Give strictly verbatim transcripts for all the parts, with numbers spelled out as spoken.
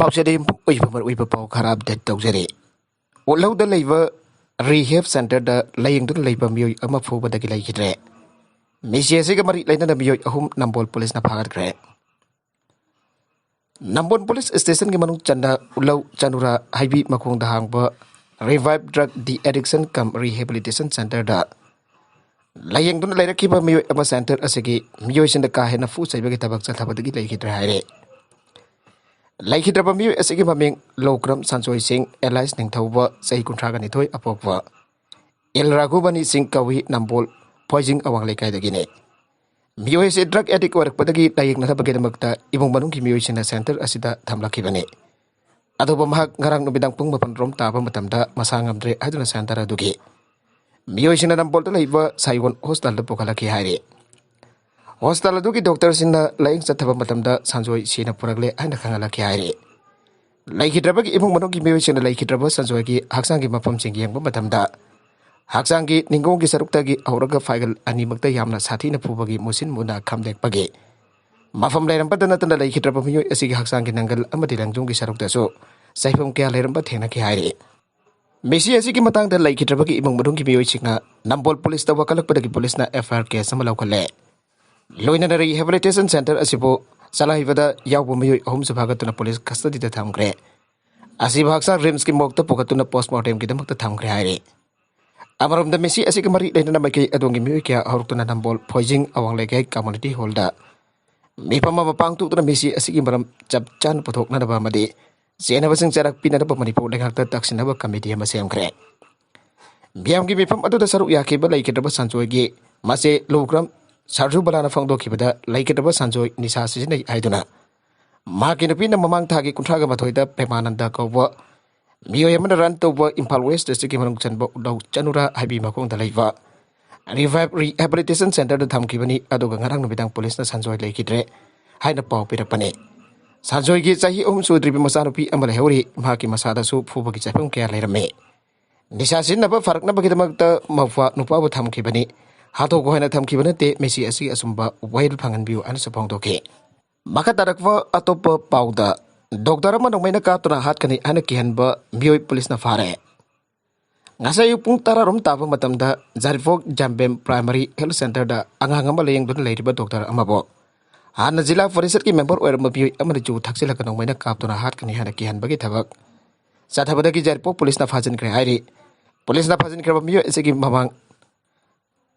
ꯄꯥꯎꯆꯦꯗ ꯌꯨꯝꯐꯝ ꯑꯣꯏꯕ ꯃꯔꯨꯑꯣꯏꯕ ꯄꯥꯎ ꯈꯔ ꯑꯞꯗꯦꯠ ꯇꯧꯖꯔꯤ꯫ ꯎꯠꯂꯧꯗ ꯂꯩꯕ ꯔꯤꯍꯦꯞ ꯁꯦꯟꯇꯔꯗ ꯂꯥꯌꯦꯡꯗꯨꯅ ꯂꯩꯕ ꯃꯤꯑꯣꯏ ꯑꯃ ꯐꯨꯕꯗꯒꯤ ꯂꯩꯈꯤꯗ꯭ꯔꯦ꯫ ꯃꯤꯁꯤ ꯑꯁꯤꯒ ꯃꯔꯤ ꯂꯩꯅꯅ ꯃꯤꯑꯣꯏ ꯑꯍꯨꯝ ꯅꯝꯕꯣꯜ ꯄꯨꯂꯤꯁꯅ ꯐꯥꯒꯠꯈ꯭ꯔꯦ꯫ ꯅꯝꯕꯣꯜ ꯄꯨꯂꯤꯁ ꯁ꯭ꯇꯦꯁꯟꯒꯤ ꯃꯅꯨꯡ ꯆꯟꯅ ꯎꯠꯂꯧ ꯆꯅꯨꯔꯥ ꯍꯥꯏꯕꯤ ꯃꯈꯣꯡꯗ ꯍꯥꯡꯕ ꯔꯤꯚꯥꯏꯚ ꯗ꯭ꯔꯒ ꯗꯤ ꯑꯦꯗꯤꯛꯁꯟ ꯀꯝ ꯔꯤꯍꯦꯕꯤꯂꯤꯇꯦꯁꯟ ꯁꯦꯟꯇꯔꯗ ꯂꯥꯌꯦꯡꯗꯨꯅ ꯂꯩꯔꯛꯈꯤꯕ ꯃꯤꯑꯣꯏ ꯑꯃ ꯁꯦꯟꯇꯔ ꯑꯁꯤꯒꯤ ꯃꯤꯑꯣꯏꯁꯤꯡꯗ ꯀꯥ ꯍꯦꯟꯅ ꯐꯨ ꯆꯩꯕꯒꯤ ꯊꯕꯛ ꯆꯠꯊꯕꯗꯒꯤ ꯂꯩꯈꯤꯗ꯭ꯔꯦ ꯍꯥꯏꯔꯦ꯫ ꯂꯩꯈꯤꯗ꯭ꯔꯕ ꯃꯤꯑꯣꯏ ꯑꯁꯤꯒꯤ ꯃꯃꯤꯡ ꯂꯧꯀ꯭ꯔꯝ ꯁꯟꯖꯣꯏ ꯁꯤꯡ, ꯑꯦꯂꯥꯏꯁ ꯅꯤꯡꯊꯧꯕ, ꯆꯍꯤ ꯀꯨꯟꯊ꯭ꯔꯥꯒ ꯅꯤꯊꯣꯏ ꯑꯄꯣꯛꯄ, ꯑꯦꯜ ꯔꯥꯘꯨꯕꯅꯤ ꯁꯤꯡ ꯀꯧꯏ, ꯅꯝꯕꯣꯜ ꯐꯣꯏꯖꯤꯡ ꯑꯋꯥꯡ ꯂꯩꯀꯥꯏꯗꯒꯤꯅꯤ꯫ ꯃꯤꯑꯣꯏ ꯑꯁꯤ ꯗ꯭ꯔꯒ ꯑꯦꯗꯤꯛ ꯑꯣꯏꯔꯛꯄꯗꯒꯤ ꯂꯥꯌꯦꯡꯅꯅꯕꯒꯤꯗꯃꯛꯇ ꯏꯃꯨꯡ ꯃꯅꯨꯡꯒꯤ ꯃꯤꯑꯣꯏꯁꯤꯡꯅ ꯁꯦꯟꯇꯔ ꯑꯁꯤꯗ ꯊꯝꯂꯛꯈꯤꯕꯅꯤ꯫ ꯑꯗꯨꯕꯨ ꯃꯍꯥꯛ ꯉꯔꯥꯡ ꯅꯨꯃꯤꯗꯥꯡ ꯄꯨꯡ ꯃꯥꯄꯟ ꯔꯣꯝ ꯇꯥꯕ ꯃꯇꯝꯗ ꯃꯁꯥ ꯉꯝꯗ꯭ꯔꯦ ꯍꯥꯏꯗꯨꯅ ꯁꯦꯟꯇꯔ ꯑꯗꯨꯒꯤ ꯃꯤꯑꯣꯏꯁꯤꯡꯅ ꯅꯝꯕꯣꯜꯗ ꯂꯩꯕ ꯁꯥꯏꯌꯣꯟ ꯍꯣꯁꯄꯤꯇꯥꯜꯗ ꯄꯨꯈꯠꯂꯛꯈꯤ ꯍꯥꯏꯔꯤ꯫ ꯍꯣꯁꯄꯤꯇꯥꯜ ꯑꯗꯨꯒꯤ ꯗꯣꯛꯇꯔꯁꯤꯡꯅ ꯂꯥꯌꯦꯡ ꯆꯠꯊꯕ ꯃꯇꯝꯗ ꯁꯟꯖꯣꯏ ꯁꯤꯅ ꯄꯨꯔꯛꯂꯦ ꯍꯥꯏꯅ ꯈꯪꯍꯜꯂꯛꯈꯤ ꯍꯥꯏꯔꯤ꯫ ꯂꯩꯈꯤꯗ꯭ꯔꯕꯒꯤ ꯏꯃꯨꯡ ꯃꯅꯨꯡꯒꯤ ꯃꯤꯑꯣꯏꯁꯤꯡꯅ ꯂꯩꯈꯤꯗ꯭ꯔꯕ ꯁꯟꯖꯣꯏꯒꯤ ꯍꯛꯆꯥꯡꯒꯤ ꯃꯐꯝꯁꯤꯡ ꯌꯦꯡꯕ ꯃꯇꯝꯗ ꯍꯛꯆꯥꯡꯒꯤ ꯅꯤꯡꯒꯣꯡꯒꯤ ꯁꯔꯨꯛꯇꯒꯤ ꯍꯧꯔꯒ ꯐꯥꯏꯒꯜ ꯑꯅꯤꯃꯛꯇ ꯌꯥꯝꯅ ꯁꯥꯊꯤꯅ ꯐꯨꯕꯒꯤ ꯃꯨꯁꯤꯟ ꯃꯨꯅ ꯈꯝꯂꯦꯛꯄꯒꯤ ꯃꯐꯝ ꯂꯩꯔꯝꯕꯗ ꯅꯠꯇꯅ ꯂꯩꯈꯤꯗ꯭ꯔꯕ ꯃꯤꯑꯣꯏ ꯑꯁꯤꯒꯤ ꯍꯛꯆꯥꯡꯒꯤ ꯅꯪꯒꯜ ꯑꯃꯗꯤ ꯂꯪꯖꯨꯝꯒꯤ ꯁꯔꯨꯛꯇꯁꯨ ꯆꯩꯐꯝ ꯀꯌꯥ ꯂꯩꯔꯝꯕ ꯊꯦꯡꯅꯈꯤ ꯍꯥꯏꯔꯤ꯫ ꯃꯤꯁꯤ ꯑꯁꯤꯒꯤ ꯃꯇꯥꯡꯗ ꯂꯩꯈꯤꯗ꯭ꯔꯕꯒꯤ ꯏꯃꯨꯡ ꯃꯅꯨꯡꯒꯤ ꯃꯤꯑꯣꯏꯁꯤꯡꯅ ꯅꯝꯕꯣꯜ ꯄꯨꯂꯤꯁꯇ ꯋꯥꯀꯠꯂꯛꯄꯗꯒꯤ ꯄꯨꯂꯤꯁꯅ ꯑꯦꯐ ꯑꯥꯏ ꯑꯥꯔ ꯀꯦꯁ ꯑꯃ ꯂꯧꯈꯠꯂꯦ꯫ ꯂꯣꯏꯅꯅ ꯔꯤꯍꯦꯕꯤꯂꯤꯇꯦꯁꯟ ꯁꯦꯟꯇꯔ ꯑꯁꯤꯕꯨ ꯆꯂꯥꯏꯕꯗ ꯌꯥꯎꯕ ꯃꯤꯑꯣꯏ ꯑꯍꯨꯝꯁꯨ ꯐꯥꯒꯠꯇꯨꯅ ꯄꯨꯂꯤꯁ ꯀꯁꯇꯗꯤꯗ ꯊꯝꯈ꯭ꯔꯦ꯫ ꯑꯁꯤꯕꯨ ꯍꯛꯆꯥꯡ ꯔꯤꯝꯁꯀꯤ ꯃꯣꯔꯒꯇ ꯄꯨꯈꯠꯇꯨꯅ ꯄꯣꯁꯃꯣꯔꯇꯦꯝꯒꯤꯗꯃꯛꯇ ꯊꯝꯈ꯭ꯔꯦ ꯍꯥꯏꯔꯤ꯫ ꯑꯃꯔꯣꯝꯗ ꯃꯤꯁꯤ ꯑꯁꯤꯒ ꯃꯔꯤ ꯂꯩꯅꯅ ꯃꯥꯏꯀꯩ ꯑꯗꯣꯝꯒꯤ ꯃꯤꯑꯣꯏ ꯀꯌꯥ ꯍꯧꯔꯛꯇꯨꯅ ꯅꯝꯕꯣꯜ ꯐꯣꯏꯖꯤꯡ ꯑꯋꯥꯡ ꯂꯩꯀꯥꯏ ꯀꯝꯃꯨꯅꯤꯇꯤ ꯍꯣꯜꯗ ꯃꯤꯐꯝ ꯑꯃ ꯄꯥꯡꯊꯣꯛꯇꯨꯅ ꯃꯤꯁꯤ ꯑꯁꯤꯒꯤ ꯃꯔꯝ ꯆꯞ ꯆꯥꯅ ꯄꯨꯊꯣꯛꯅꯅꯕ ꯑꯃꯗꯤ ꯆꯦꯟꯅꯕꯁꯤꯡ ꯆꯩꯔꯥꯛ ꯄꯤꯅꯅꯕ ꯃꯅꯤꯄꯨꯔ ꯂꯩꯉꯥꯛꯇ ꯇꯛꯁꯤꯟꯅꯕ ꯀꯃꯤꯇꯤ ꯑꯃ ꯁꯦꯝꯈ꯭ꯔꯦ꯫ ꯃꯤꯌꯥꯝꯒꯤ ꯃꯤꯐꯝ ꯑꯗꯨꯗ ꯁꯔꯨꯛ ꯌꯥꯈꯤꯕ ꯂꯩꯈꯤꯗ꯭ꯔꯕ ꯁꯟꯖꯣꯏꯒꯤ ꯃꯆꯦ ꯂꯨꯈ꯭ꯔꯝ ꯁꯔꯖꯨꯕꯂꯥꯅ ꯐꯣꯡꯗꯣꯛꯈꯤꯕꯗ, ꯂꯩꯈꯤꯗ꯭ꯔꯕ ꯁꯟꯖꯣꯏ ꯅꯤꯁꯥ ꯁꯤꯖꯤꯟꯅꯩ ꯍꯥꯏꯗꯨꯅ ꯃꯍꯥꯛꯀꯤ ꯅꯨꯄꯤꯅ ꯃꯃꯥꯡ ꯊꯥꯒꯤ ꯀꯨꯟꯊ꯭ꯔꯥꯒ ꯃꯥꯊꯣꯏꯗ ꯄ꯭ꯔꯦꯃꯥꯅꯟꯗ ꯀꯧꯕ ꯃꯤꯑꯣꯏ ꯑꯃꯅ ꯔꯟ ꯇꯧꯕ ꯏꯝꯐꯥꯜ ꯋꯦꯁ ꯗꯤꯁꯇ꯭ꯔꯤꯛꯀꯤ ꯃꯅꯨꯡ ꯆꯟꯕ ꯎꯂꯧ ꯆꯅꯨꯔꯥ ꯍꯥꯏꯕꯤ ꯃꯈꯣꯡꯗ ꯂꯩꯕ ꯔꯤꯚꯥꯏꯚ ꯔꯤꯍꯦꯕꯤꯂꯤꯇꯦꯁꯟ ꯁꯦꯟꯇꯔꯗ ꯊꯝꯈꯤꯕꯅꯤ꯫ ꯑꯗꯨꯒ ꯉꯔꯥꯡ ꯅꯨꯃꯤꯗꯥꯡ ꯄꯨꯂꯤꯁꯅ ꯁꯟꯖꯣꯏ ꯂꯩꯈꯤꯗ꯭ꯔꯦ ꯍꯥꯏꯅ ꯄꯥꯎ ꯄꯤꯔꯛꯄꯅꯤ꯫ ꯁꯟꯖꯣꯏꯒꯤ ꯆꯍꯤ ꯑꯍꯨꯝ ꯁꯨꯗ꯭ꯔꯤꯕꯤ ꯃꯆꯥꯅꯨꯄꯤ ꯑꯃ ꯂꯩꯍꯧꯔꯤ꯫ ꯃꯍꯥꯛꯀꯤ ꯃꯁꯥꯗꯁꯨ ꯐꯨꯕꯒꯤ ꯆꯥꯏꯐꯝ ꯀꯌꯥ ꯂꯩꯔꯝꯃꯤ꯫ ꯅꯤꯁꯥ ꯁꯤꯖꯤꯟꯅꯕ ꯐꯔꯛꯅꯕꯒꯤꯗꯃꯛꯇ ꯃꯧꯄ꯭ꯋꯥ ꯅꯨꯄꯥꯕꯨ ꯊꯝꯈꯤꯕꯅꯤ꯫ ꯍꯥꯠꯇꯣꯛꯎ ꯍꯥꯏꯅ ꯊꯝꯈꯤꯕ ꯅꯠꯇꯦ꯫ ꯃꯤꯁꯤ ꯑꯁꯤꯒꯤ ꯑꯆꯨꯝꯕ ꯋꯥꯌꯦꯜ ꯐꯪꯍꯟꯕꯤꯌꯨ ꯍꯥꯏꯅꯁꯨ ꯐꯣꯡꯗꯣꯛꯈꯤ꯫ ꯃꯈꯥ ꯇꯥꯔꯛꯄ ꯑꯇꯣꯞꯄ ꯄꯥꯎꯗ, ꯗꯣꯛꯇꯔ ꯑꯃ ꯅꯣꯡꯃꯩꯅ ꯀꯥꯞꯇꯨꯅ ꯍꯥꯠꯀꯅꯤ ꯍꯥꯏꯅ ꯀꯤꯍꯟꯕ ꯃꯤꯑꯣꯏ ꯄꯨꯂꯤꯁꯅ ꯐꯥꯔꯦ꯫ ꯉꯁꯥꯏ ꯑꯌꯨꯛ ꯄꯨꯡ ꯇꯔꯥꯔꯣꯝ ꯇꯥꯕ ꯃꯇꯝꯗ ꯖꯥꯔꯤꯄꯣꯛ ꯖꯥꯝꯕꯦꯝ ꯄ꯭ꯔꯥꯏꯃꯥꯔꯤ ꯍꯦꯜꯊ ꯁꯦꯟꯇꯔꯗ ꯑꯉꯥꯡ ꯑꯃ ꯂꯥꯌꯦꯡꯗꯨꯅ ꯂꯩꯔꯤꯕ ꯗꯣꯛꯇꯔ ꯑꯃꯕꯨ ꯍꯥꯟꯅ ꯖꯤꯂꯥ ꯄꯔꯤꯁꯠꯀꯤ ꯃꯦꯝꯕꯔ ꯑꯣꯏꯔꯝꯕ ꯃꯤꯑꯣꯏ ꯑꯃꯅ ꯌꯨ ꯊꯛꯆꯤꯜꯂꯒ ꯅꯣꯡꯃꯩꯅ ꯀꯥꯞꯇꯨꯅ ꯍꯥꯠꯀꯅꯤ ꯍꯥꯏꯅ ꯀꯤꯍꯟꯕꯒꯤ ꯊꯕꯛ ꯆꯠꯊꯕꯗꯒꯤ ꯖꯥꯔꯤꯄꯣꯛ ꯄꯨꯂꯤꯁꯅ ꯐꯥꯖꯤꯟꯈ꯭ꯔꯦ ꯍꯥꯏꯔꯤ꯫ ꯄꯨꯂꯤꯁꯅ ꯐꯥꯖꯤꯟꯈ꯭ꯔꯕ ꯃꯤꯑꯣꯏ ꯑꯁꯤꯒꯤ ꯃꯃꯥꯡ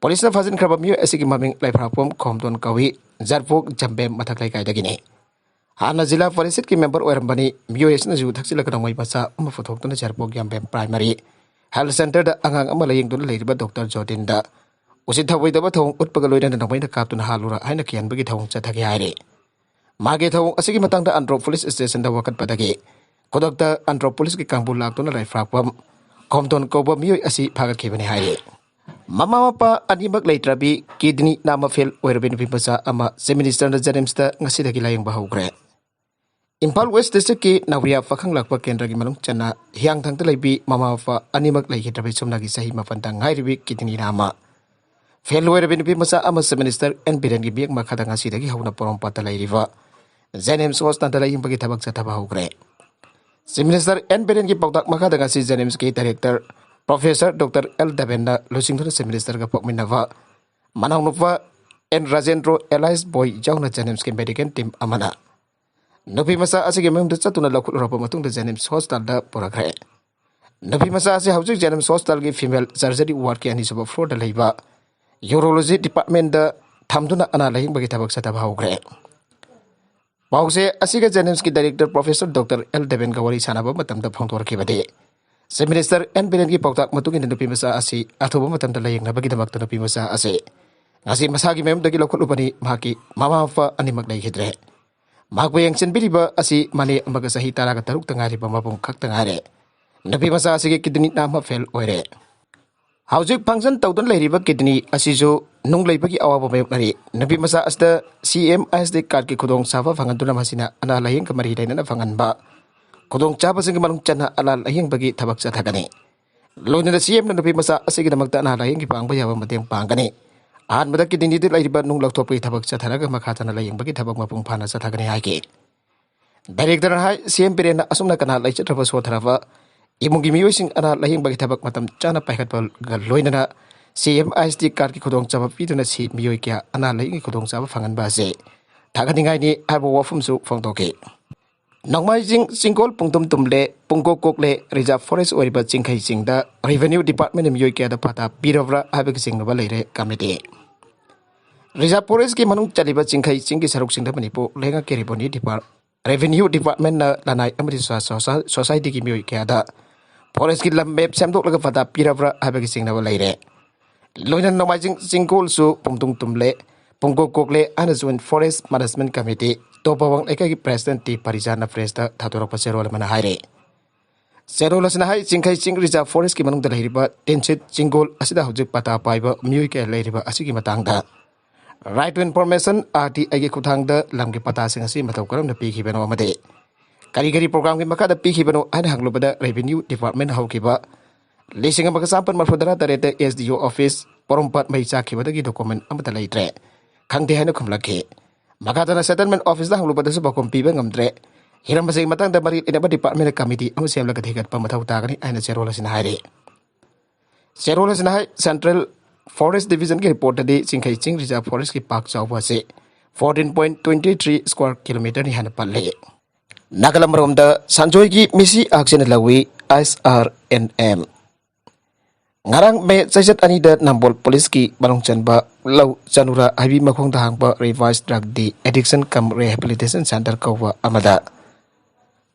ꯄꯨꯂꯤꯁꯅ ꯐꯥꯖꯤꯟꯈ꯭ꯔꯕ ꯃꯤꯑꯣꯏ ꯑꯁꯤꯒꯤ ꯃꯃꯤꯡ ꯂꯩꯐ꯭ꯔꯥꯛꯄꯝ ꯈꯣꯝꯗꯣꯟ ꯀꯧꯏ, ꯖꯥꯔꯤꯄꯣꯛ ꯖꯥꯝꯕꯦꯝ ꯃꯊꯛ ꯂꯩꯀꯥꯏꯗꯒꯤꯅꯤ꯫ ꯍꯥꯟꯅ ꯖꯤꯂꯥ ꯄꯔꯤꯁꯠꯀꯤ ꯃꯦꯝꯕꯔ ꯑꯣꯏꯔꯝꯕꯅꯤ꯫ ꯃꯤꯑꯣꯏ ꯑꯁꯤꯅ ꯌꯨ ꯊꯛꯆꯤꯜꯂꯒ ꯅꯣꯡꯃꯩ ꯃꯆꯥ ꯑꯃ ꯄꯨꯊꯣꯛꯇꯨꯅ ꯖꯥꯔꯤꯄꯣꯛ ꯖꯥꯝꯕꯦꯝ ꯄ꯭ꯔꯥꯏꯃꯥꯔꯤ ꯍꯦꯜꯊ ꯁꯦꯟꯇꯔꯗ ꯑꯉꯥꯡ ꯑꯃ ꯂꯥꯌꯦꯡꯗꯨꯅ ꯂꯩꯔꯤꯕ ꯗꯣꯛꯇꯔ ꯖꯣꯗꯤꯟꯗ ꯎꯁꯤꯠ ꯊꯧꯑꯣꯏꯗꯕ ꯊꯧꯑꯣꯡ ꯎꯠꯄꯒ ꯂꯣꯏꯅꯅ ꯅꯣꯡꯃꯩꯅ ꯀꯥꯞꯇꯨꯅ ꯍꯥꯠꯂꯨꯔꯥ ꯍꯥꯏꯅ ꯀꯤꯍꯟꯕꯒꯤ ꯊꯧꯑꯣꯡ ꯆꯠꯊꯈꯤ ꯍꯥꯏꯔꯤ꯫ ꯃꯥꯒꯤ ꯊꯧꯑꯣꯡ ꯑꯁꯤꯒꯤ ꯃꯇꯥꯡꯗ ꯑꯟꯗ꯭ꯔꯣ ꯄꯨꯂꯤꯁ ꯁ꯭ꯇꯦꯁꯟꯗ ꯋꯥꯀꯠꯄꯗꯒꯤ ꯈꯨꯗꯛꯇ ꯑꯟꯗ꯭ꯔꯣ ꯄꯨꯂꯤꯁꯀꯤ ꯀꯥꯡꯕꯨ ꯂꯥꯛꯇꯨꯅ ꯂꯩꯐ꯭ꯔꯥꯛꯄꯝ ꯈꯣꯝꯗꯣꯟ ꯀꯧꯕ ꯃꯤꯑꯣꯏ ꯑꯁꯤ ꯐꯥꯒꯠꯈꯤꯕꯅꯤ ꯍꯥꯏꯔꯤ꯫ ꯃꯃꯥ ꯃꯄꯥ ꯑꯅꯤꯃꯛ ꯂꯩꯇ꯭ꯔꯕꯤ, ꯀꯤꯗꯅꯤ ꯅꯥꯝꯃ ꯐꯦꯜ ꯑꯣꯏꯔꯕꯤ ꯅꯨꯄꯤ ꯃꯆꯥ ꯑꯃ ꯆꯤꯐ ꯃꯤꯅꯤꯁꯇꯔꯅ ꯖꯦꯅꯤꯝꯁꯇ ꯉꯁꯤꯗꯒꯤ ꯂꯥꯌꯦꯡꯕ ꯍꯧꯈ꯭ꯔꯦ꯫ ꯏꯝꯐꯥꯜ ꯋꯦꯁ ꯗꯤꯁꯇ꯭ꯔꯤꯛꯀꯤ ꯅꯥꯎꯔꯤꯌꯥ ꯄꯥꯈꯪꯂꯥꯛꯄ ꯀꯦꯟꯗ꯭ꯔꯒꯤ ꯃꯅꯨꯡ ꯆꯟꯅ ꯍꯤꯌꯥꯡꯊꯥꯡꯗ ꯂꯩꯕꯤ ꯃꯃꯥ ꯃꯄꯥ ꯑꯅꯤꯃꯛ ꯂꯩꯈꯤꯗ꯭ꯔꯕꯤ ꯁꯨꯞꯅꯒꯤ ꯆꯍꯤ ꯃꯥꯄꯟꯗ ꯉꯥꯏꯔꯤꯕꯤ ꯀꯤꯗꯅꯤ ꯅꯥꯝꯃ ꯐꯦꯜ ꯑꯣꯏꯔꯕꯤ ꯅꯨꯄꯤ ꯃꯆꯥ ꯑꯃ ꯆꯤꯐ ꯃꯤꯅꯤꯁꯇꯔ ꯑꯦꯟ ꯕꯤꯔꯦꯟꯒꯤ ꯃꯤꯠꯌꯦꯡ ꯃꯈꯥꯗ ꯉꯁꯤꯗꯒꯤ ꯍꯧꯅ ꯄꯣꯔꯣꯝꯄꯥꯠꯇ ꯂꯩꯔꯤꯕ ꯖꯦꯅꯤꯝꯁ ꯍꯣꯁꯄꯤꯇꯥꯜꯗ ꯂꯥꯌꯦꯡꯕꯒꯤ ꯊꯕꯛ ꯆꯠꯊꯕ ꯍꯧꯈ꯭ꯔꯦ꯫ ꯆꯤꯐ ꯃꯤꯅꯤꯁꯇꯔ ꯑꯦꯟ ꯕꯤꯔꯦꯟꯒꯤ ꯄꯥꯎꯇꯥꯛ ꯃꯈꯥꯗ ꯉꯁꯤ ꯖꯦꯅꯤꯝꯁꯀꯤ ꯗꯥꯏꯔꯦꯛꯇꯔ ꯄ꯭ꯔꯣꯐꯦꯁꯔ ꯗꯣꯛꯇꯔ ꯑꯦꯜ ꯗꯦꯕꯦꯟꯅ ꯂꯨꯆꯤꯡꯗꯨꯅ ꯆꯤꯐ ꯃꯤꯅꯤꯁꯇꯔꯒ ꯄꯣꯛꯃꯤꯟꯅꯕ ꯃꯅꯥꯎꯅꯨꯄꯥ ꯑꯦꯟ ꯔꯥꯖꯦꯟꯗ꯭ꯔꯣ ꯑꯦꯂꯥꯏꯁ ꯕꯣꯏ ꯌꯥꯎꯅ ꯖꯦꯅꯤꯝꯁꯀꯤ ꯃꯦꯗꯤꯀꯦꯜ ꯇꯤꯝ ꯑꯃꯅ ꯅꯨꯄꯤ ꯃꯆꯥ ꯑꯁꯤꯒꯤ ꯃꯌꯨꯝꯗ ꯆꯠꯇꯨꯅ ꯂꯧꯈꯠꯂꯨꯔꯕ ꯃꯇꯨꯡꯗ ꯖꯦꯅꯤꯝꯁ ꯍꯣꯁꯄꯤꯇꯥꯜꯗ ꯄꯨꯔꯛꯈ꯭ꯔꯦ꯫ ꯅꯨꯄꯤ ꯃꯆꯥ ꯑꯁꯤ ꯍꯧꯖꯤꯛ ꯖꯦꯅꯤꯝꯁ ꯍꯣꯁꯄꯤꯇꯥꯜꯒꯤ ꯐꯤꯃꯦꯜ ꯁꯔꯖꯔꯤ ꯋꯥꯔꯗꯀꯤ ꯑꯅꯤꯁꯨꯕ ꯐ꯭ꯂꯣꯔꯗ ꯂꯩꯕ ꯌꯨꯔꯣꯂꯣꯖꯤ ꯗꯤꯄꯥꯔꯠꯃꯦꯟꯗ ꯊꯝꯗꯨꯅ ꯑꯅꯥ ꯂꯥꯌꯦꯡꯕꯒꯤ ꯊꯕꯛ ꯆꯠꯊꯕ ꯍꯧꯈ꯭ꯔꯦ꯫ ꯄꯥꯎꯆꯦ ꯑꯁꯤꯒ ꯖꯦꯅꯤꯝꯁꯀꯤ ꯗꯥꯏꯔꯦꯛꯇꯔ ꯄ꯭ꯔꯣꯐꯦꯁꯔ ꯗꯣꯛꯇꯔ ꯑꯦꯜ ꯗꯦꯕꯦꯟꯒ ꯋꯥꯔꯤ ꯁꯥꯟꯅꯕ ꯃꯇꯝꯗ ꯐꯣꯡꯗꯣꯔꯛꯈꯤꯕꯗꯤ, ꯆꯤꯐ ꯃꯤꯅꯤꯁꯇꯔ ꯑꯦꯟ ꯕꯤꯔꯦꯟꯒꯤ ꯄꯥꯎꯇꯥꯛ ꯃꯇꯨꯡ ꯏꯟꯅ ꯅꯨꯄꯤ ꯃꯆꯥ ꯑꯁꯤ ꯑꯊꯨꯕ ꯃꯇꯝꯗ ꯂꯥꯌꯦꯡꯅꯕꯒꯤꯗꯃꯛꯇ ꯅꯨꯄꯤ ꯃꯆꯥ ꯑꯁꯤ ꯉꯁꯤ ꯃꯁꯥꯒꯤ ꯃꯌꯨꯝꯗꯒꯤ ꯂꯧꯈꯠꯂꯨꯕꯅꯤ꯫ ꯃꯍꯥꯛꯀꯤ ꯃꯃꯥ ꯃꯄꯥ ꯑꯅꯤꯃꯛ ꯂꯩꯈꯤꯗ꯭ꯔꯦ꯫ ꯃꯍꯥꯛꯄꯨ ꯌꯦꯡꯁꯤꯟꯕꯤꯔꯤꯕ ꯑꯁꯤ ꯃꯅꯦ ꯑꯃꯒ ꯆꯍꯤ ꯇꯔꯥꯒ ꯇꯔꯨꯛꯇ ꯉꯥꯏꯔꯤꯕ ꯃꯕꯨꯡ ꯈꯛꯇ ꯉꯥꯏꯔꯦ꯫ ꯅꯨꯄꯤ ꯃꯆꯥ ꯑꯁꯤꯒꯤ ꯀꯤꯗꯅꯤ ꯅꯥꯝꯃ ꯐꯦꯜ ꯑꯣꯏꯔꯦ꯫ ꯍꯧꯖꯤꯛ ꯐꯪꯁꯟ ꯇꯧꯗꯨꯅ ꯂꯩꯔꯤꯕ ꯀꯤꯗꯅꯤ ꯑꯁꯤꯁꯨ ꯅꯨꯡ ꯂꯩꯕꯒꯤ ꯑꯋꯥꯕ ꯃꯥꯌꯣꯛꯅꯔꯤ꯫ ꯅꯨꯄꯤ ꯃꯆꯥ ꯑꯁꯤꯗ ꯁꯤ ꯑꯦꯝ ꯑꯥꯏ ꯑꯦꯁ ꯗꯤ ꯀꯥꯔꯗꯀꯤ ꯈꯨꯗꯣꯡꯆꯥꯕ ꯐꯪꯍꯟꯗꯨꯅ ꯃꯁꯤꯅ ꯑꯅꯥ ꯂꯥꯌꯦꯡꯒ ꯃꯔꯤ ꯂꯩꯅꯅ ꯐꯪꯍꯟꯕ ꯈꯨꯗꯣꯡꯆꯥꯕꯁꯤꯡꯒꯤ ꯃꯅꯨꯡ ꯆꯟꯅ ꯑꯅꯥ ꯂꯥꯌꯦꯡꯕꯒꯤ ꯊꯕꯛ ꯆꯠꯊꯒꯅꯤ꯫ ꯂꯣꯏꯅꯅ ꯁꯤ ꯑꯦꯝꯅ ꯅꯨꯄꯤ ꯃꯆꯥ ꯑꯁꯤꯒꯤꯗꯃꯛꯇ ꯑꯅꯥ ꯂꯥꯌꯦꯡꯒꯤ ꯄꯥꯡꯕ ꯌꯥꯕ ꯃꯇꯦꯡ ꯄꯥꯡꯒꯅꯤ꯫ ꯑꯍꯥꯟꯕꯗ ꯀꯤꯗꯅꯤꯗ ꯂꯩꯔꯤꯕ ꯅꯨꯡ ꯂꯧꯊꯣꯛꯄꯒꯤ ꯊꯕꯛ ꯆꯠꯊꯔꯒ ꯃꯈꯥ ꯇꯥꯅ ꯂꯥꯌꯦꯡꯕꯒꯤ ꯊꯕꯛ ꯃꯄꯨꯡ ꯐꯥꯅ ꯆꯠꯊꯒꯅꯤ ꯍꯥꯏꯈꯤ꯫ ꯗꯥꯏꯔꯦꯛꯇꯔꯅ ꯍꯥꯏ, ꯁꯤ ꯑꯦꯝ ꯕꯤꯔꯦꯟꯅ ꯑꯁꯨꯝꯅ ꯀꯅꯥ ꯂꯩꯖꯗ꯭ꯔꯕ ꯁꯣꯠꯊꯔꯕ ꯏꯃꯨꯡꯒꯤ ꯃꯤꯑꯣꯏꯁꯤꯡ ꯑꯅꯥ ꯂꯥꯌꯦꯡꯕꯒꯤ ꯊꯕꯛ ꯃꯇꯝ ꯆꯥꯅ ꯄꯥꯏꯈꯠꯄꯒ ꯂꯣꯏꯅꯅ ꯁꯤ ꯑꯦꯝ ꯑꯥꯏ ꯑꯦꯁ ꯇꯤ ꯀꯥꯔꯗꯀꯤ ꯈꯨꯗꯣꯡꯆꯥꯕ ꯄꯤꯗꯨꯅ ꯁꯤ ꯃꯤꯑꯣꯏ ꯀꯌꯥ ꯑꯅꯥ ꯂꯥꯌꯦꯡꯒꯤ ꯈꯨꯗꯣꯡꯆꯥꯕ ꯐꯪꯍꯟꯕ ꯑꯁꯤ ꯊꯥꯒꯠꯅꯤꯡꯉꯥꯏꯅꯤ ꯍꯥꯏꯕ ꯋꯥꯐꯝꯁꯨ ꯐꯣꯡꯗꯣꯛꯈꯤ꯫ ꯅꯣꯡꯃꯥꯏꯖꯤꯡ ꯆꯤꯡꯒꯣꯜ ꯄꯨꯡꯗꯨꯝ ꯇꯨꯝꯂꯦ, ꯄꯨꯡꯀꯣꯛ ꯀꯣꯛꯂꯦ, ꯔꯤꯖꯥꯔꯚ ꯐꯣꯔꯦꯁ ꯑꯣꯏꯔꯤꯕ ꯆꯤꯡꯈꯩ ꯆꯤꯡꯗ ꯔꯦꯚꯦꯅ꯭ꯌꯨ ꯗꯤꯄꯥꯔꯠꯃꯦꯟꯅ ꯃꯤꯑꯣꯏ ꯀꯌꯥꯗ ꯄꯇꯥ ꯄꯤꯔꯕ꯭ꯔꯥ ꯍꯥꯏꯕꯒꯤ ꯆꯤꯡꯅꯕ ꯂꯩꯔꯦ ꯀꯃꯤꯇꯤ꯫ ꯔꯤꯖꯥꯔꯚ ꯐꯣꯔꯦꯁꯀꯤ ꯃꯅꯨꯡ ꯆꯜꯂꯤꯕ ꯆꯤꯡꯈꯩ ꯆꯤꯡꯒꯤ ꯁꯔꯨꯛꯁꯤꯡꯗ ꯃꯅꯤꯄꯨꯔ ꯂꯩꯉꯥꯛꯀꯤ ꯔꯦꯚꯦꯅ꯭ꯌꯨ ꯗꯤꯄꯥꯔ-, ꯔꯦꯚꯦꯅ꯭ꯌꯨ ꯗꯤꯄꯥꯔꯠꯃꯦꯟꯅ ꯂꯅꯥꯏ ꯑꯃꯗꯤ ꯁꯣꯁꯥ-, ꯁꯣꯁꯥ-, ꯁꯣꯁꯥꯏꯇꯤꯒꯤ ꯃꯤꯑꯣꯏ ꯀꯌꯥꯗ ꯐꯣꯔꯦꯁꯀꯤ ꯂꯝ ꯃꯦꯞ ꯁꯦꯝꯗꯣꯛꯂꯒ ꯄꯇꯥ ꯄꯤꯔꯕ꯭ꯔꯥ ꯍꯥꯏꯕꯒꯤ ꯆꯤꯡꯅꯕ ꯂꯩꯔꯦ꯫ ꯂꯣꯏꯅꯅ ꯅꯣꯡꯃꯥꯏꯖꯤꯡ ꯆꯤꯡꯀꯣꯜꯁꯨ ꯄꯨꯡꯇꯨꯝ ꯇꯨꯝꯂꯦ, ꯄꯨꯡꯀꯣꯛ ꯀꯣꯛꯂꯦ ꯍꯥꯏꯅ ꯖꯣꯏꯟ ꯐꯣꯔꯦꯁ ꯃꯦꯅꯦꯖꯃꯦꯟ ꯀꯃꯤꯇꯤ ꯇꯣꯄꯥꯋꯥꯡ ꯂꯩꯀꯥꯏꯒꯤ ꯄ꯭ꯔꯦꯁꯤꯗꯦꯟꯠ ꯇꯤ ꯄꯔꯤꯖꯥꯅ ꯄ꯭ꯔꯦꯁꯇ ꯊꯥꯗꯣꯔꯛꯄ ꯆꯦꯔꯣꯜ ꯑꯃꯅ ꯍꯥꯏꯔꯤ꯫ ꯆꯦꯔꯣꯜ ꯑꯁꯤꯅ ꯍꯥꯏ, ꯆꯤꯡꯈꯩ ꯆꯤꯡ ꯔꯤꯖꯥꯔꯚ ꯐꯣꯔꯦꯁꯀꯤ ꯃꯅꯨꯡꯗ ꯂꯩꯔꯤꯕ ꯇꯤꯟꯁꯤꯠ ꯆꯤꯡꯒꯣꯜ ꯑꯁꯤꯗ ꯍꯧꯖꯤꯛ ꯄꯇꯥ ꯄꯥꯏꯕ ꯃꯤꯑꯣꯏ ꯀꯌꯥ ꯂꯩꯔꯤꯕ ꯑꯁꯤꯒꯤ ꯃꯇꯥꯡꯗ Right to Information, R T I ꯒꯤ ꯈꯨꯠꯊꯥꯡꯗ ꯂꯝꯒꯤ ꯄꯇꯥꯁꯤꯡ ꯑꯁꯤ ꯃꯇꯧ ꯀꯔꯝꯅ ꯄꯤꯈꯤꯕꯅꯣ ꯑꯃꯗꯤ ꯀꯔꯤ ꯀꯔꯤ ꯄ꯭ꯔꯣꯒ꯭ꯔꯥꯝꯒꯤ ꯃꯈꯥꯗ ꯄꯤꯈꯤꯕꯅꯣ ꯍꯥꯏꯅ ꯍꯪꯂꯨꯕꯗ ꯔꯦꯚꯤꯅ꯭ꯌꯨ ꯗꯤꯄꯥꯔꯠꯃꯦꯟ ꯍꯧꯈꯤꯕ ꯂꯤꯁꯤꯡ ꯑꯃꯒ ꯆꯥꯃꯥꯄꯟ ꯃꯔꯤꯐꯨ ꯇꯔꯥ ꯇꯔꯦꯠꯇ ꯑꯦꯁ ꯗꯤ ꯑꯣ ꯑꯣꯐꯤꯁ ꯄꯣꯔꯣꯝꯄꯥꯠ ꯃꯩ ꯆꯥꯛꯈꯤꯕꯗꯒꯤ ꯗꯣꯀꯨꯃꯦꯟ ꯑꯃꯠꯇ ꯂꯩꯇ꯭ꯔꯦ, ꯈꯪꯗꯦ ꯍꯥꯏꯅ ꯈꯨꯝꯂꯛꯈꯤ꯫ ꯃꯈꯥ ꯇꯥꯅ ꯁꯦꯇꯜꯃꯦꯟ ꯑꯣꯐꯤꯁꯇ ꯍꯪꯂꯨꯕꯗꯁꯨ ꯄꯥꯎꯈꯨꯝ ꯄꯤꯕ ꯉꯝꯗ꯭ꯔꯦ꯫ ꯍꯤꯔꯝ ꯑꯁꯤꯒꯤ ꯃꯇꯥꯡꯗ ꯃꯔꯤ ꯂꯩꯅꯕ ꯗꯤꯄꯥꯔꯠꯃꯦꯟꯅ ꯀꯃꯤꯇꯤ ꯑꯃ ꯁꯦꯝꯂꯒ ꯊꯤꯒꯠꯄ ꯃꯊꯧ ꯇꯥꯒꯅꯤ ꯍꯥꯏꯅ ꯆꯦꯔꯣꯜ ꯑꯁꯤꯅ ꯍꯥꯏꯔꯤ꯫ ꯆꯦꯔꯣꯜ ꯑꯁꯤꯅ ꯍꯥꯏ, ꯁꯦꯟꯇ꯭ꯔꯦꯜ ꯐꯣꯔꯦꯁ ꯗꯤꯕꯤꯖꯟꯒꯤ ꯔꯤꯄꯣꯔꯠꯇꯗꯤ ꯆꯤꯡꯈꯩ ꯆꯤꯡ ꯔꯤꯖꯥꯔꯚ ꯐꯣꯔꯦꯁꯀꯤ ꯄꯥꯛ ꯆꯥꯎꯕ ꯑꯁꯤ fourteen point twenty three square kilometerꯅꯤ ꯍꯥꯏꯅ ꯄꯜꯂꯤ꯫ ꯅꯥꯒꯥꯂꯝ ꯔꯣꯝꯗ ꯁꯟꯖꯣꯏꯒꯤ ꯃꯤꯁꯤ ꯍꯛꯁꯦꯜꯅ ꯂꯧꯏ, ꯑꯦꯁ ꯑꯥꯔ ꯑꯦꯟ ꯑꯦꯝ꯫ ꯉꯔꯥꯡ ꯃꯦ ꯆꯩꯆꯠ ꯑꯅꯤꯗ ꯅꯝꯕꯣꯜ ꯄꯨꯂꯤꯁꯀꯤ ꯃꯅꯨꯡ ꯆꯟꯕ ꯂꯧ ꯆꯅꯨꯔꯥ ꯍꯩꯕꯤ ꯃꯈꯣꯡꯗ ꯍꯥꯡꯕ Revised Drug De-Addiction cum Rehabilitation Center ꯀꯧꯕ ꯑꯃꯗ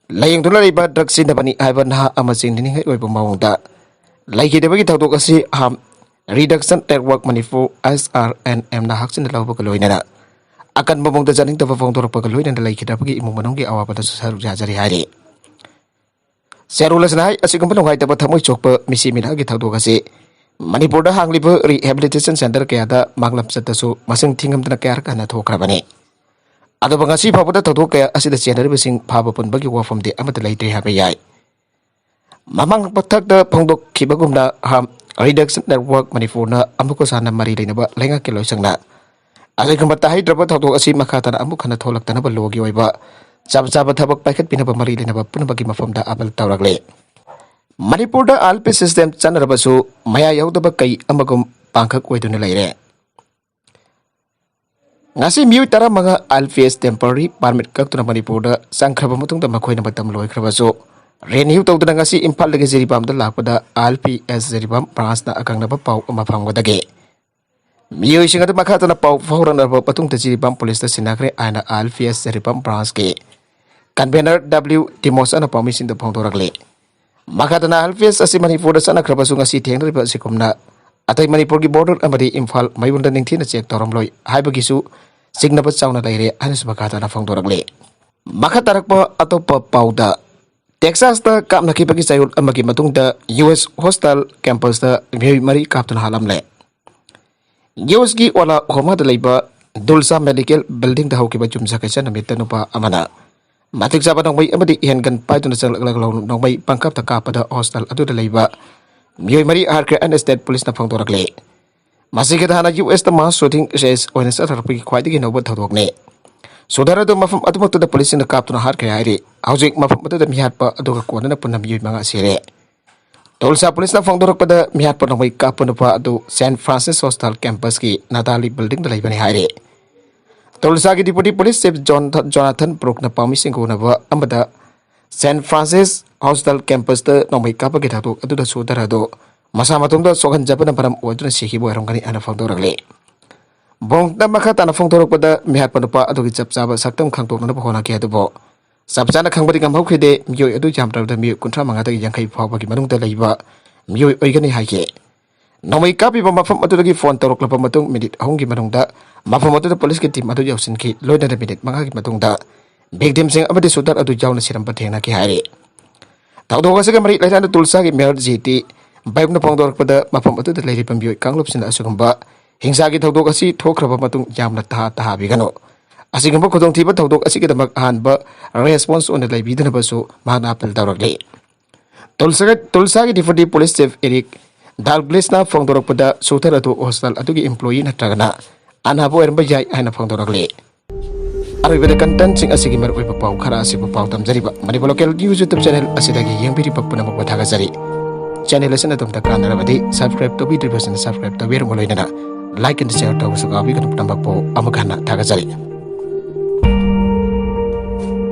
ꯂꯥꯌꯦꯡꯗꯨꯅ ꯂꯩꯕ ꯗ꯭ꯔꯒ ꯁꯤꯖꯤꯟꯅꯕꯅꯤ ꯍꯥꯏꯕ ꯅꯍꯥ ꯑꯃ ꯆꯤꯡꯅꯅꯤꯡꯉꯥꯏ ꯑꯣꯏꯕ ꯃꯑꯣꯡꯗ ꯂꯩꯈꯤꯗꯕꯒꯤ ꯊꯧꯗꯣꯛ ꯑꯁꯤ Harm Reduction Network Manipur, S R N ꯑꯦꯝꯅ ꯍꯛꯆꯤꯟꯅ ꯂꯧꯕꯒ ꯂꯣꯏꯅꯅ ꯑꯀꯟꯕ ꯃꯑꯣꯡꯗ ꯆꯥꯅꯤꯡꯗꯕ ꯐꯣꯡꯗꯣꯔꯛꯄꯒ ꯂꯣꯏꯅꯅ ꯂꯩꯈꯤꯗꯕꯒꯤ ꯏꯃꯨꯡ ꯃꯅꯨꯡꯒꯤ ꯑꯋꯥꯕꯗꯁꯨ ꯁꯔꯨꯛ ꯌꯥꯖꯔꯤ ꯍꯥꯏꯔꯤ꯫ ꯆꯦꯔꯣꯜ ꯑꯁꯤꯅ ꯍꯥꯏ, ꯑꯁꯤꯒꯨꯝꯕ ꯅꯨꯡꯉꯥꯏꯇꯕ ꯊꯃꯣꯏ ꯁꯣꯛꯄ ꯃꯤꯁꯤ ꯃꯤꯅꯥꯒꯤ ꯊꯧꯗꯣꯛ ꯑꯁꯤ ꯃꯅꯤꯄꯨꯔꯗ ꯍꯥꯡꯂꯤꯕ rehabilitation center ꯀꯌꯥꯗ ꯃꯥꯡꯂꯝ ꯆꯠꯇꯁꯨ ꯃꯁꯤꯡ ꯊꯤꯉꯝꯗꯅ ꯀꯌꯥꯔꯛ ꯍꯟꯅ ꯊꯣꯛꯈ꯭ꯔꯕꯅꯤ꯫ ꯑꯗꯨꯕꯨ ꯉꯁꯤ ꯐꯥꯎꯕꯗ ꯊꯧꯗꯣꯛ ꯀꯌꯥ ꯑꯁꯤꯗ ꯆꯦꯟꯅꯔꯤꯕꯁꯤꯡ ꯐꯥꯕ ꯄꯨꯟꯕꯒꯤ ꯋꯥꯐꯝꯗꯤ ꯑꯃꯠꯇ ꯂꯩꯇ꯭ꯔꯤ ꯍꯥꯏꯕ ꯌꯥꯏ꯫ ꯃꯃꯥꯡ ꯃꯊꯛꯇ ꯐꯣꯡꯗꯣꯛꯈꯤꯕꯒꯨꯝꯅ Harm Reduction Network ꯃꯅꯤꯄꯨꯔꯅ ꯑꯃꯨꯛꯀ ꯁꯥꯟꯅ ꯃꯔꯤ ꯂꯩꯅꯕ ꯂꯩꯉꯥꯛꯀꯤ ꯂꯣꯏꯁꯪꯅ ꯑꯁꯤꯒꯨꯝꯕ ꯇꯥꯍꯩꯗ꯭ꯔꯕ ꯊꯧꯗꯣꯛ ꯑꯁꯤ ꯃꯈꯥ ꯇꯥꯅ ꯑꯃꯨꯛ ꯍꯟꯅ ꯊꯣꯛꯂꯛꯇꯅꯕ ꯂꯣꯒꯤ ꯑꯣꯏꯕ ꯆꯞ ꯆꯥꯕ ꯊꯕꯛ ꯄꯥꯏꯈꯠꯄꯤꯅꯕ ꯃꯔꯤ ꯂꯩꯅꯕ ꯄꯨꯝꯅꯃꯛꯀꯤ ꯃꯐꯝꯗ ꯑꯥꯄꯤꯜ ꯇꯧꯔꯛꯂꯤ꯫ ꯃꯅꯤꯄꯨꯔꯗ ILPS system ꯆꯠꯅꯔꯕꯁꯨ ꯃꯌꯥ ꯌꯥꯎꯗꯕ ꯀꯩ ꯑꯃꯒꯨꯝ ꯄꯥꯡꯈꯛ ꯑꯣꯏꯗꯨꯅ ꯂꯩꯔꯦ꯫ ꯉꯁꯤ ꯃꯤꯑꯣꯏ ꯇꯔꯥꯃꯉꯥ ILPS temporary permit ꯀꯛꯇꯨꯅ ꯃꯅꯤꯄꯨꯔꯗ ꯆꯪꯈ꯭ꯔꯕ ꯃꯇꯨꯡꯗ ꯃꯈꯣꯏꯅ ꯃꯇꯝ ꯂꯣꯏꯈ꯭ꯔꯕꯁꯨ renew ꯇꯧꯗꯨꯅ ꯉꯁꯤ ꯏꯝꯐꯥꯜꯗꯒꯤ ꯖꯤꯔꯤꯕꯥꯝꯗ ꯂꯥꯛꯄꯗ ILPS ꯖꯤꯔꯤꯕꯥꯝ branchꯅ ꯑꯀꯛꯅꯕ ꯄꯥꯎ ꯑꯃ ꯐꯪꯕꯗꯒꯤ ꯃꯤꯑꯣꯏꯁꯤꯡ ꯑꯗꯨ ꯃꯈꯥ ꯇꯥꯅ ꯄꯥꯎ ꯐꯥꯎꯔꯛꯅꯕ ꯃꯇꯨꯡꯗ ꯖꯤꯔꯤꯕꯥꯝ ꯄꯨꯂꯤꯁꯇ ꯁꯤꯟꯅꯈ꯭ꯔꯦ ꯍꯥꯏꯅ ILPS ꯖꯤꯔꯤꯕꯥꯝ branchꯀꯤ convener W ꯇꯤꯃꯣꯁꯅ ꯄꯥꯎꯃꯤꯁꯤꯡꯗ ꯐꯣꯡꯗꯣꯔꯛꯂꯤ꯫ ꯃꯈꯥ ꯇꯥꯅ ILPS ꯑꯁꯤ ꯃꯅꯤꯄꯨꯔꯗ ꯆꯠꯅꯈ꯭ꯔꯕꯁꯨ ꯉꯁꯤ ꯊꯦꯡꯅꯔꯤꯕ ꯑꯁꯤꯒꯨꯝꯅ ꯑꯇꯩ ꯃꯅꯤꯄꯨꯔꯒꯤ border ꯑꯃꯗꯤ ꯏꯝꯐꯥꯜ ꯃꯌꯣꯟꯗ ꯅꯤꯡꯊꯤꯅ check ꯇꯧꯔꯝꯂꯣꯏ ꯍꯥꯏꯕꯒꯤꯁꯨ ꯆꯤꯡꯅꯕ ꯆꯥꯎꯅ ꯂꯩꯔꯦ ꯍꯥꯏꯅꯁꯨ ꯃꯈꯥ ꯇꯥꯅ ꯐꯣꯡꯗꯣꯔꯛꯂꯤ꯫ ꯃꯈꯥ ꯇꯥꯔꯛꯄ ꯑꯇꯣꯞꯄ ꯄꯥꯎꯗ, ꯇꯦꯛꯁꯥꯁꯇ ꯀꯥꯞꯅꯈꯤꯕꯒꯤ ꯆꯌꯣꯜ ꯑꯃꯒꯤ ꯃꯇꯨꯡꯗ US hostel campusꯇ ꯃꯤꯑꯣꯏ ꯃꯔꯤ ꯀꯥꯞꯇꯨꯅ ꯍꯥꯠꯂꯝꯂꯦ꯫ USꯀꯤ ꯑꯣꯂꯥꯍꯣꯃꯥꯗ ꯂꯩꯕ ꯗꯨꯜꯁꯥ medical buildingꯗ ꯍꯧꯈꯤꯕ ꯌꯨꯝꯁꯀꯩꯁ ꯅꯨꯃꯤꯠꯇ ꯅꯨꯄꯥ ꯑꯃꯅ ꯃꯇꯤꯛ ꯆꯥꯕ ꯅꯣꯡꯃꯩ ꯑꯃꯗꯤ handgun ꯄꯥꯏꯗꯨꯅ ꯆꯪꯂꯛꯂꯒ ꯅꯣꯡꯃꯩ ꯄꯪꯀꯥꯞꯇ ꯀꯥꯞꯄꯗ hostel ꯑꯗꯨꯗ ꯂꯩꯕ ꯃꯤꯑꯣꯏ ꯃꯔꯤ ꯍꯥꯠꯈ꯭ꯔꯦ ꯍꯥꯏꯅ state ꯄꯨꯂꯤꯁꯅ ꯐꯣꯡꯗꯣꯔꯛꯂꯤ꯫ ꯃꯁꯤꯒꯤ ꯊꯥꯅ USꯇ mass shooting case ꯑꯣꯏꯅ ꯆꯠꯊꯔꯛꯄꯒꯤ ꯈ꯭ꯋꯥꯏꯗꯒꯤ ꯅꯧꯕ ꯊꯧꯗꯣꯛꯅꯤ꯫ Shooter ꯑꯗꯨ ꯃꯐꯝ ꯑꯗꯨꯃꯛꯇꯗ ꯄꯨꯂꯤꯁꯁꯤꯡꯅ ꯀꯥꯞꯇꯨꯅ ꯍꯥꯠꯈ꯭ꯔꯦ ꯍꯥꯏꯔꯤ꯫ ꯍꯧꯖꯤꯛ ꯃꯐꯝ ꯑꯗꯨꯗ ꯃꯤꯍꯥꯠꯄ ꯑꯗꯨꯒ ꯀꯣꯟꯅꯅ ꯄꯨꯟꯅ ꯃꯤꯑꯣꯏ ꯃꯉꯥ ꯁꯤꯔꯦ꯫ ꯇꯨꯜꯁꯥ ꯄꯨꯂꯤꯁꯅ ꯐꯣꯡꯗꯣꯔꯛꯄꯗ, ꯃꯤꯍꯥꯠꯄ ꯅꯣꯡꯃꯩ ꯀꯥꯞꯄ ꯅꯨꯄꯥ ꯑꯗꯨ Saint Francis Hostel campusꯀꯤ Natalie buildingꯗ ꯂꯩꯕꯅꯤ ꯍꯥꯏꯔꯤ꯫ ꯇꯨꯜꯁꯥꯒꯤ deputy police chief John, Jonathan Brookꯅ ꯄꯥꯎꯃꯤꯁꯤꯡꯒ ꯎꯅꯕ ꯑꯃꯗ Saint Francis Hostel campusꯇ ꯅꯣꯡꯃꯩ ꯀꯥꯞꯄꯒꯤ ꯊꯧꯗꯣꯛ ꯑꯗꯨꯗ shooter ꯑꯗꯨ ꯃꯁꯥ ꯃꯇꯣꯝꯇ ꯁꯣꯛꯍꯟꯖꯕꯅ ꯃꯔꯝ ꯑꯣꯏꯗꯨꯅ ꯁꯤꯈꯤꯕ ꯑꯣꯏꯔꯝꯒꯅꯤ ꯍꯥꯏꯅ ꯐꯣꯡꯗꯣꯔꯛꯂꯤ꯫ ꯕꯣꯡꯅ ꯃꯈꯥ ꯇꯥꯅ ꯐꯣꯡꯗꯣꯔꯛꯄꯗ, ꯃꯤꯍꯥꯠꯄ ꯅꯨꯄꯥ ꯑꯗꯨꯒꯤ ꯆꯞ ꯆꯥꯕ ꯁꯛꯇꯝ ꯈꯪꯗꯣꯛꯅꯅꯕ ꯍꯣꯠꯅꯈꯤ, ꯑꯗꯨꯕꯨ ꯆꯞ ꯆꯥꯅ ꯈꯪꯕꯗꯤ ꯉꯝꯍꯧꯈꯤꯗꯦ꯫ ꯃꯤꯑꯣꯏ ꯑꯗꯨ ꯌꯥꯝꯗ꯭ꯔꯕꯗ ꯃꯤꯑꯣꯏ ꯀꯨꯟꯊ꯭ꯔꯥ ꯃꯉꯥꯗꯒꯤ ꯌꯥꯡꯈꯩ ꯐꯥꯎꯕꯒꯤ ꯃꯅꯨꯡꯗ ꯂꯩꯕ ꯃꯤꯑꯣꯏ ꯑꯣꯏꯒꯅꯤ ꯍꯥꯏꯈꯤ꯫ ꯅꯣꯡꯃꯩ ꯀꯥꯞꯄꯤꯕ ꯃꯐꯝ ꯑꯗꯨꯗꯒꯤ phone ꯇꯧꯔꯛꯂꯕ ꯃꯇꯨꯡ minute ꯑꯍꯨꯝꯒꯤ ꯃꯅꯨꯡꯗ ꯃꯐꯝ ꯑꯗꯨꯗ ꯄꯨꯂꯤꯁꯀꯤ team ꯑꯗꯨ ꯌꯧꯁꯤꯟꯈꯤ꯫ ꯂꯣꯏꯅꯅ minute ꯃꯉꯥꯒꯤ ꯃꯇꯨꯡꯗ victimꯁꯤꯡ ꯑꯃꯗꯤ shooter ꯑꯗꯨ ꯌꯥꯎꯅ ꯁꯤꯔꯝꯕ ꯊꯦꯡꯅꯈꯤ ꯍꯥꯏꯔꯤ꯫ ꯊꯧꯗꯣꯛ ꯑꯁꯤꯒ ꯃꯔꯤ ꯂꯩꯅꯅ ꯇꯨꯜꯁꯥꯒꯤ mayor ꯖꯤ ꯇꯤ ꯕꯥꯏꯕꯅ ꯐꯣꯡꯗꯣꯔꯛꯄꯗ, ꯃꯐꯝ ꯑꯗꯨꯗ ꯂꯩꯔꯤꯕ ꯃꯤꯑꯣꯏ ꯀꯥꯡꯂꯨꯞꯁꯤꯡꯅ ꯑꯁꯤꯒꯨꯝꯕ ꯍꯤꯡꯁꯥꯒꯤ ꯊꯧꯗꯣꯛ ꯑꯁꯤ ꯊꯣꯛꯈ꯭ꯔꯕ ꯃꯇꯨꯡ ꯌꯥꯝꯅ ꯇꯍꯥ ꯇꯍꯥꯕꯤꯒꯅꯨ꯫ ꯑꯁꯤꯒꯨꯝꯕ ꯈꯨꯗꯣꯡꯊꯤꯕ ꯊꯧꯗꯣꯛ ꯑꯁꯤꯒꯤꯗꯃꯛ ꯑꯍꯥꯟꯕ response ꯑꯣꯏꯅ ꯂꯩꯕꯤꯗꯅꯕꯁꯨ ꯃꯍꯥꯛꯅ appeal ꯇꯧꯔꯛꯂꯤ꯫ ꯇꯨꯜꯁꯥꯒ-, ꯇꯨꯜꯁꯥꯒꯤ deputy police chief Eric Dalglishꯅ ꯐꯣꯡꯗꯣꯔꯛꯄꯗ, shooter ꯑꯗꯨ hostel ꯑꯗꯨꯒꯤ employee ꯅꯠꯇ꯭ꯔꯒꯅ ꯑꯅꯥꯕ ꯑꯣꯏꯔꯝꯕ ꯌꯥꯏ ꯍꯥꯏꯅ ꯐꯣꯡꯗꯣꯔꯛꯂꯤ꯫ ꯑꯔꯣꯏꯕꯗ contentꯁꯤꯡ ꯑꯁꯤꯒꯤ ꯃꯔꯨꯑꯣꯏꯕ ꯄꯥꯎ ꯈꯔ ꯑꯁꯤꯕꯨ ꯄꯥꯎ ꯇꯝꯖꯔꯤꯕ Manipur Local News YouTube channel ꯑꯁꯤꯗꯒꯤ ꯌꯦꯡꯕꯤꯔꯤꯕ ꯄꯨꯝꯅꯃꯛꯄꯨ ꯊꯥꯒꯠꯆꯔꯤ꯫ Channel ꯑꯁꯤꯅ ꯑꯗꯣꯝꯗ ꯀꯥꯟꯅꯔꯕꯗꯤ subscribe ꯇꯧꯕꯤꯗ꯭ꯔꯤꯕꯁꯤꯡꯅ subscribe ꯇꯧꯕꯤꯔꯝꯕ ꯂꯣꯏꯅꯅ like and share ꯇꯧꯕꯁꯨ ꯀꯥꯎꯕꯤꯒꯅꯨ꯫ ꯄꯨꯝꯅꯃꯛꯄꯨ ꯑꯃꯨꯛ ꯍꯟꯅ ꯊꯥꯒꯠꯆꯔꯤ꯫